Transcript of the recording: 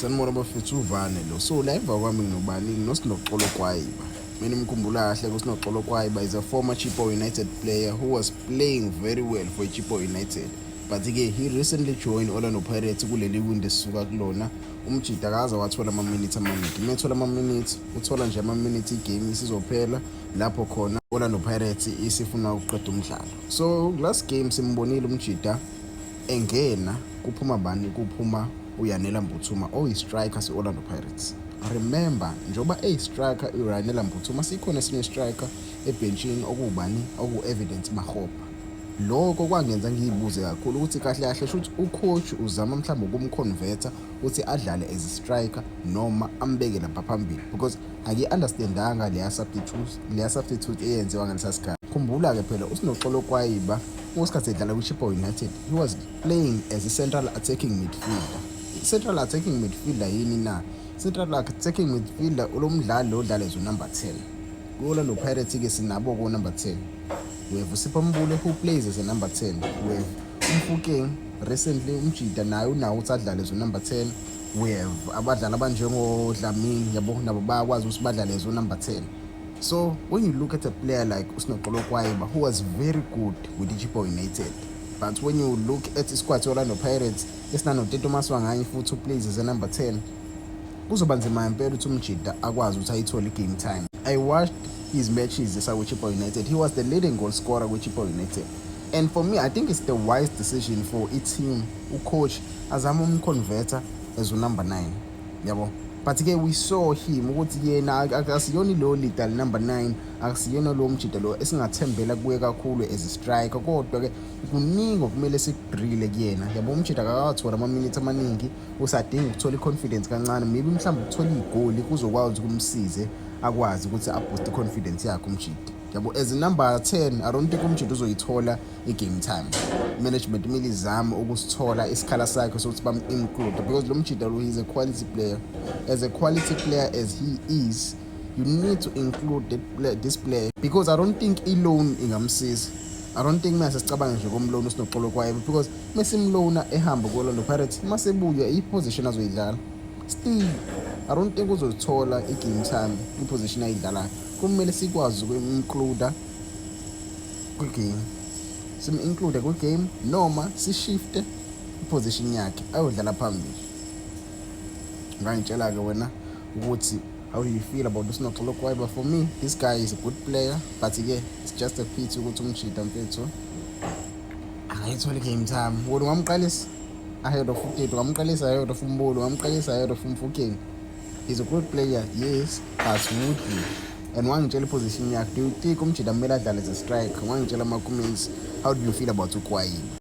Sanibona bafethu, uvane lo. So la emva kwami nginobani? NginoSinoxolo Kwayiba. Mina ngimkhumbula kahle kuSinoxolo Kwayiba, is a former Chippa United player who was playing very well for Chippa United. But ke he recently joined Orlando Pirates kuleli windi esisuka kulona. Umjida akaze wathola ama-minutes amaningi. Uma ethola ama-minutes, uthola nje ama-minutes igame isizophela lapho khona Orlando Pirates isifuna ukuqeda umdlalo. So last game simbonile umjida engena, kuphuma bani? Kuphuma uYanela Mbuthuma, oyi-striker se-Orlando Pirates. Remember, njengoba eyi-striker uYanela Mbuthuma, sikhona esinye striker ebhentshini okuwubani? Oku-Evidence Makgopa. Lokho kwangenza ngiyibuze kakhulu ukuthi kahle kahle shuthi ucoach uzama mhlawumbe ukumconverta ukuthi adlale as a striker noma ambeke lapha phambili, because angi-understandanga leya substitute eyenziwa ngalesa sikhathi. Khumbula-ke phela uSinoxolo Kwayiba, ngesikhathi edlala kwi-Chippa United, he was playing as a central attacking midfielder. Central attacking midfielder yini na? Central attacking midfielder ulo mdlali lo odlala as number 10. Ku-Orlando Pirates-ke sinabo ko-number 10. We have uSipho Mbule, who plays as a number 10. We have uMofokeng, recently umjida naye unawo ukuthi adlale as number 10. We have abadlali abanjengoDlamini, yabo, nabo bayakwazi ukuthi badlale as number 10. So when you look at a player like uSinoxolo Kwayiba, who was very good with iChippa United, but when you look at isquad Orlando Pirates esinanoTito Maswanganyi futhi who plays as a number 10, kuzoba nzima impela ukuthi umjida akwazi ukuthi ayithole i-game time. I watched his matches esaku-Chippa United. He was the leading goal scorer kwi-Chippa United, and for me I think it's the wise decision for i-team, ucoach azame umconverter as unumber 9, yabo. But-ke we saw him ukuthi yena akasiyona leyo leader number 9, akusiyona lowo mjida lo esingathembela kuye kakhulu as a striker. Kodwa-ke kuningi okumele sikudrille kuyena, yabo. Umjida akakathola ama-minutes amaningi, usadinga ukuthola i-confidence kancane. Maybe mhlawumbe ukuthola igoli kuzokwazi ukuthi kumsize akwazi ukuthi aboost i-confidence yakhe umjida, yabo. As a number 10, I don't think umjida uzoyithola i-game time. Management kumele izame ukusithola isikhala sakhe sokuthi bam-include, because lo mjida lo, he's a quality player. As a quality player as he is, you need to include this player, because I don't think i-loan ingamsiza. I don't think mase sicabanga nje komloan uSinoxolo Kwayiba, because mesimloana ehamba ku-Orlando Pirates, masebuya i-position azoyidlala, still I don't think uzothola i-game time kwi-position ayidlalayo. Kumele sikwazi ukum-includa kwi-game, sim-include kwi-game noma sishifte iposition yakhe ayodlala phambili. Ungangitshela-ke wena ukuthi how do you feel about uSinoxolo Kwayiba? For me, this guy is a good player, but-ke it's just a pity ukuthi umjida mfethu akayitholi game time. Wena ungamqalisa ahead of uTito? Ungamqalisa ahead of uMbule? Ungamqalisa ahead of uMofokeng? He's a good player, yes, but would you? And wangitshela iposition yakhe, do you think umjida kumele adlale as a striker? Wangitshela ama-comments, how do you feel about uKwayiba?